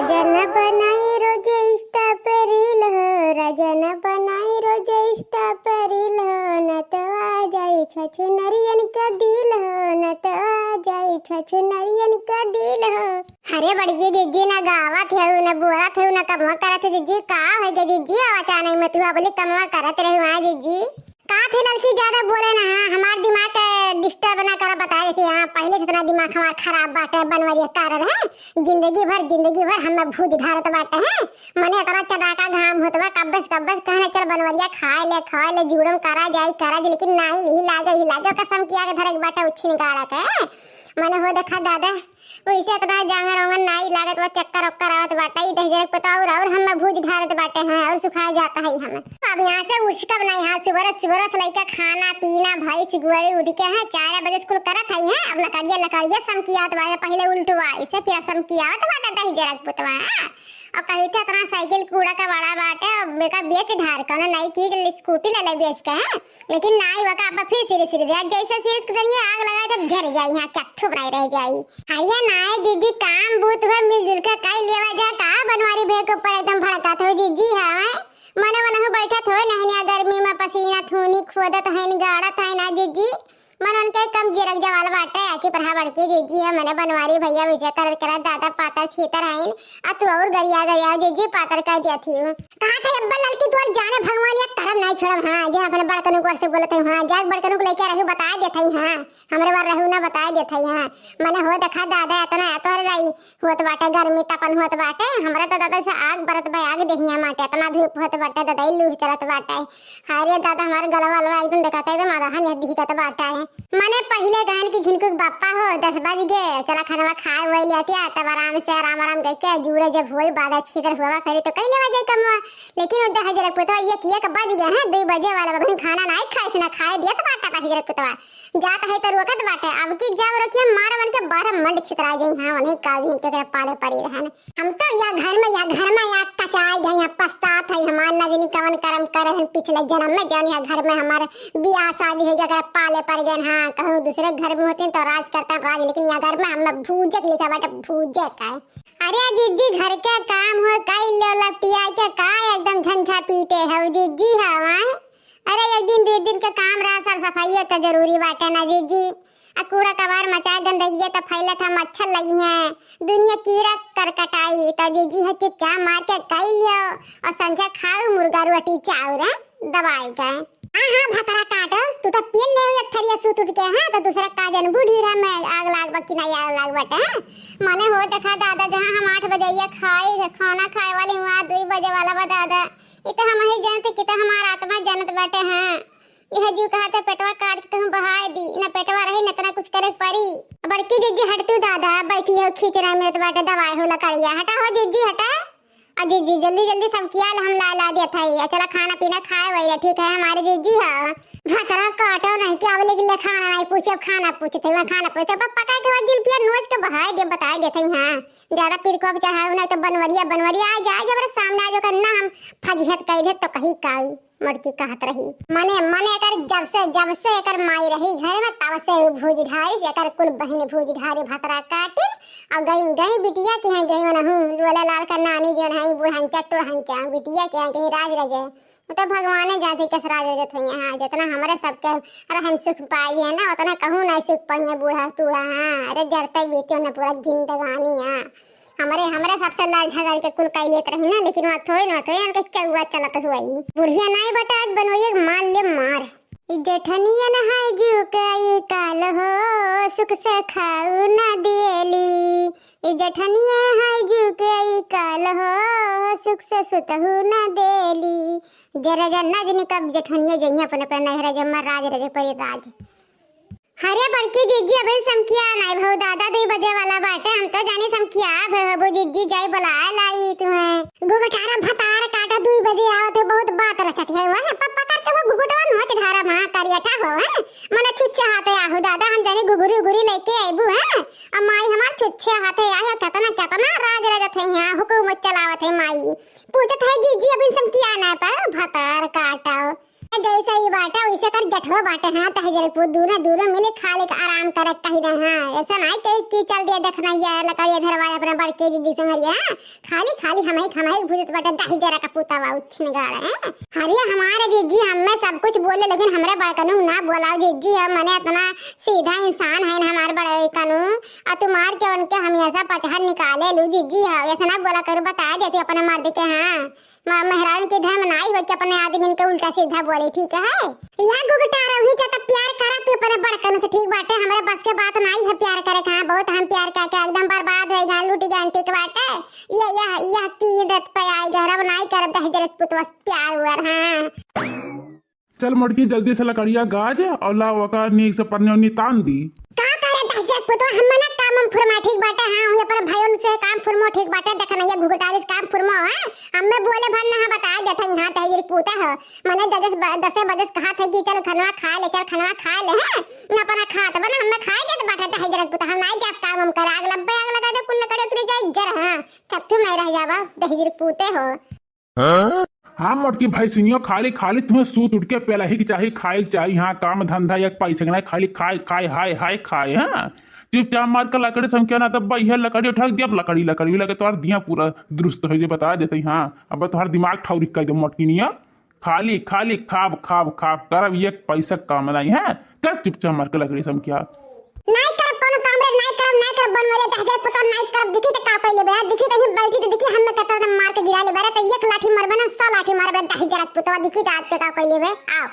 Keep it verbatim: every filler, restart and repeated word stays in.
राजा न बनाई रोज Insta पे reel हो, राजा न बनाई रोज Insta पे reel हो, न तो आ जाई छछुनरियन के दिल हो, न तो आ जाई छछुनरियन के दिल हो। अरे बड़की जिज्जी, ना गावत है, ना बोलत है, ना कमवा करत है जिज्जी, का हो गया जिज्जी? अचानक में तू अबली कमवा करत रही वहाँ जिज्जी। का थे लड़की, ज्यादा बोले ना, हाँ, हमार दिमाग के disturb ना करा, बता देती, हाँ, पहले से इतना दिमाग हमार खराब बाटे, बनवरिया कारण है, जिंदगी भर, जिंदगी भर हमें भूज ढारत बाटे हैं, मने इतना चटाका घाम होत बा, कब्बे से, कब्बे से कहने चल बनवरिया खाए ले, खाए ले, जुड़म करा जाई, करा जाई, लेकिन नाई, यही लागे, यही लागे, ओकर समकिया के धरे के बाटे उछिन गाड़ा के, मने हो देखा दादा, वैसे इतना जांगर ओंगर नाई लागत बा, चक्कर ओक्कर आवत बाटे, ई दहिजरक पता और, और हमें भूज ढारत बाटे हैं, और सुखा जाता है हमें। अब यहाँ से उठकब नहीं, हाँ, सुबह, सुबह से लइका खाना पीना, भैंस गोरू उठ के है, चार बजे स्कूल करत है, हैं, अब लकड़िया, लकड़िया समकियात बाटे, पहले उल्टवा, इसे फिर अब समकियात बाटे दहिजरक पुतवा, हैं। और कही थे इतना साइकिल कूड़ा का बड़ा बाटे, अब बेका बेच ढार, कौनो नई चीज ले, स्कूटी ले ले बेच के, हैं। लेकिन नाई वका अब फिर सिरे सिरे दे, जैसे सिरे के जरिए आग लगाए तब झर जाई, यहाँ कत्थू बनाई रह जाई। अरे नाई जिज्जी, काम बूत हुआ मिलजुल के कई लेवा जाए, का बनवारी भे के ऊपर एकदम भड़कत हो जिज्जी, हाँ। मने वनहु बैठत हो नहनिया गर्मी में पसीना थूनी खोदत है, गाड़त है ना जिज्जी। मन उनके कम जिरक जवाल बाटे, आची पढ़ा बड़की जिज्जी है, मने बनवारी भैया वैसे करत करत दादा पातर छीतर हईन, आ तू और गरिया गरिया जिज्जी पातर कर दिया थी। कहा था अब्बा लड़की तोर जाने भगवान या करम नहीं छोड़म, हाँ, जे अपने बड़कनू को से बोलत है, हाँ, जा बड़कनू को लेके रहू बता देत है, हाँ, हमरे बार रहू ना बता देत है, हाँ, मने हो देखा दादा इतना तोर रही होत बाटे, गर्मी तपन होत बाटे, हमरा त दादा से आग बरत बा, आग देहिया माटे, इतना धूप होत बाटे, दादा ई लूह चलत बाटे। हाय रे दादा, हमार गलवा अलवा एकदम देखाता एकदम आधा निहत दिखत बाटे। मने पहिले कहन कि झिनकू के बापा हो, दस बज गए, चला खानवा खाए वही लियातिया, तब आराम से आराम आराम करके जूड़े जब होई बादा छीतर हुआ करी तो कई लेवा जाई कमवा। लेकिन वो दहिजरक पुतवा एक, एक बज गए हैं, दो बजे वाला बा, अबहिन खाना नाई खाए से ना खाए दिया तो बाटा दहिजरक पुतवा। जात है तो रोकत बाटे, अब की जब रोकिया मार बन के बारह मंड छितरा जाई। हाँ, उन्हीं काज नहीं के पाले पड़ी रहन। हम तो या घर में, या घर में या कचाई गए, या पछतात है, हमार न जानी कवन करम करे हन पिछले जन्म में, जौन या घर में हमार बियाह शादी है, अगर पाले पड़ गए, हाँ, कहूँ दूसरे घर में होते तो राज करता राज, लेकिन या घर में हमें भूजे के लिखा बाटे, भूजे का है। अरे जिज्जी, घर के काम हो कई लो लपटिया के का एकदम झंझा पीटे हो जिज्जी, हवा। अरे, एक दिन, दो दिन के काम रहा, साफ सफाई तो जरूरी बाटे ना जिज्जी। आ कूड़ा कबार मचाए, गंदगी तो फैलत है, मच्छर लगी हैं, दुनिया कीड़ा करकटाई। तो जिज्जी है चुपचाप मार के कई लियो और संझा खाओ मुर्गा रोटी चाउर, हैं, दबाई के। हाँ, हाँ, भतरा काटो, तू तो पी ले एक थरिया सूत उठ के, हाँ, तो दूसरा का जन बूढ़ी रहा मैं आग लाग बा कि नहीं आग लाग बटे, हैं। मने हो देखा दादा, जहाँ हम आठ बजे खाई, खाना खाए वाली, वहाँ दो बजे वाला बा दादा। ई तो हम ही जानते कि तो हमार आत्मा जानत बाटे, हाँ। यह जीव कहा तो पेटवा काट के कहूँ बहाए दी, न पेटवा रही, न तना कुछ करे के पड़ी। बड़की जिज्जी हट तू दादा, बैठी हो खींच रहे मेरे तो बाटे दवाई हो लकड़िया, हटा हो जिज्जी हटा। आ जिज्जी जल्दी जल्दी सब किया हम ला ला देत है, आ चला खाना पीना खाए वही ठीक है हमारे जिज्जी हो। भतरा काटो नहीं कि अब लेकिन ले खाना नहीं पूछे, अब खाना पूछते हुए खाना पूछते, अब पका के बाद जुल्फिया नोच के बहाए दे, बताए देते हैं। ज्यादा पीर को अब चढ़ाओ नहीं तो बनवरिया, बनवरिया आ जाए, जब सामने आ जो करना हम फजीहत कह दे तो कही काई। मड़की कहत रही। मने, मने एकर जब से, जब से एकर माई रही घर में, तब से उ भूज ढारी, एकर कुल बहिन भूज ढारी भतरा काटिन, और गई, गई बिटिया के यहाँ गई, ओनहु लोला लाल का नानी जौन है, बुढ़ंचा टुढ़ंचा, बिटिया के यहाँ गई राज रजे। वो तो भगवाने जानते कस राज रजत हुई हैं, हाँ, जितना हमारे सबके रहम सुख पाई है ना, उतना कहूँ नहीं सुख पाई है बूढ़ा टूढ़ा, हाँ, अरे जरते बीते उन्हें पूरा जिंदगानी, हाँ। हमरे, हमरे सबसे लड़ झगड़ के कुल कई लेत रही ना, लेकिन वहाँ थोड़ी ना, थोड़ी उनके चौवा चलत हुई। बुढ़िया नाई बटा आज बनोइए मान ले मार। ई जेठनियन है जीव के ई काल हो, सुख से खाऊ ना दिएली। ई जेठनिया है जीव के ई काल हो, सुख से सुतहू ना देली। जरा जन्ना जनी कब जेठनिया जइया अपने अपने नहरे जम्मा राज रजे परी राज। अरे बड़की जिज्जी, अबे समकिया नाई भऊ दादा, दुई बजे वाला बाटे, हम तो जानी समकिया भे होबू जिज्जी, जाई बुलाए लाई तुम्हें। घुघटारा भतार काटा दुई बजे आवत है, बहुत बात रचत है, वह पप्पा करके वो घुघटवा नोच ढारा महा करियठा हो है, मने छुच्छे हाथे आहू दादा, हम जानी घुघुरी उघुरी लेके आईबू है, अब माई हमार छुच्छे हाथे आए, केतना केतना राज रजत है यहाँ, हुकूमत चलावत है माई, पूछत है जिज्जी, अबे समकिया नाई पर भतार काटा। जैसे ही बाटे, वैसे कर जठो बाटे, हाँ, दहिजर पूत दूनो, दूनो मिले खाली के आराम करे कही दे, हाँ, ऐसा नहीं कि, कि चल दिया देखना ये लकड़िया धरवा अपने बड़के दीदी संगरिया, हाँ, खाली, खाली हमही, हमही भुजत बाटे दहिजर का पुतवा उछिन गाड़े, हाँ। अरे हमारे जीजी हमें सब कुछ बोले, लेकिन हमरे बड़कनू ना बोलाओ जीजी, हम मने इतना सीधा इंसान है ना हमारे बड़कनू, और तुम्हार के उनके हमेशा पचहर निकाले लू जीजी, हाँ, ऐसा ना बोला करो, बता देती अपने मर्द के, हाँ। म-, मेहरारू के धर्म नाई हो कि अपने आदमी के उल्टा सीधा बोले, ठीक है? यह घुघटा रही चाहता प्यार करा तू अपने बड़कन से, ठीक बाटे? हमरे बस के बात नाई है प्यार करे का, बहुत हम प्यार करके एकदम बर्बाद हो गए, लूट गए, ठीक बाटे? यह, यह, यह की इज्जत पे आई गए, अब नाई करब दहिजर पुतवा से प्यार उअर, हाँ। चल मोटकी, जल्दी से लकड़िया गाज और ला ओका नीक से पन्नी उन्नी तान दी। का करे दहिजर पुतवा, हम ना काम हम फुरमा, ठीक बाटे, हाँ, हुई अपने भाइयों से काम फुरमो, ठीक बाटे, देख ना ये घुघटालिस काम फुरमो, हाँ, हमें बोले भर ना, हाँ, बता देते हैं, हाँ, दहिजर पूता है, मने दस, दसे बजे से कहा था कि चल खनवा खा ले, चल खनवा खा ले, हाँ, न अपना खात बना, हमें खाए देत बाटे दहिजर पुता, हम नाई जाब काम हम कर, आग लब्बे आग लगा दे, कुल लकड़िया तुरे जाए जर, हाँ, कत्थू नहीं रह जाबा, दहिजर पूते हो। हाँ मोटकी भैंसिनियो, खाली खाली तुम्हें सूत उठ के पेलही के चाही, खाए के चाही, हाँ, काम धंधा एक पैसे के नहीं, खाली खाए खाए हाय हाय खाए, हाँ। चुपचाप मार के लकड़ी समकिया ना, तब यह लकड़ी उठा के दिया, अब लकड़ी लकड़ी लगे तोहार दिया पूरा दुरुस्त हो जे, बता देते, हाँ, अब तोहार दिमाग ठौरी कर दे मोटकी निया, खाली खाली खाब खाब खाब करब, एक पैसा काम नहीं है। चल चुपचाप मार के लकड़ी समकिया। नाई करब कोनो काम रे, नाई करब, नाई करब, बनवले दहिजर पुतवा नाई करब। दिखी त का कइले बे, दिखी त ही बैठी त दिखी, हमें केतना मार के गिरा ले बे रे, त एक लाठी मारबे ना, सौ लाठी मारबे दहिजर पुतवा, दिखी त आज ते का कइले बे। आओ।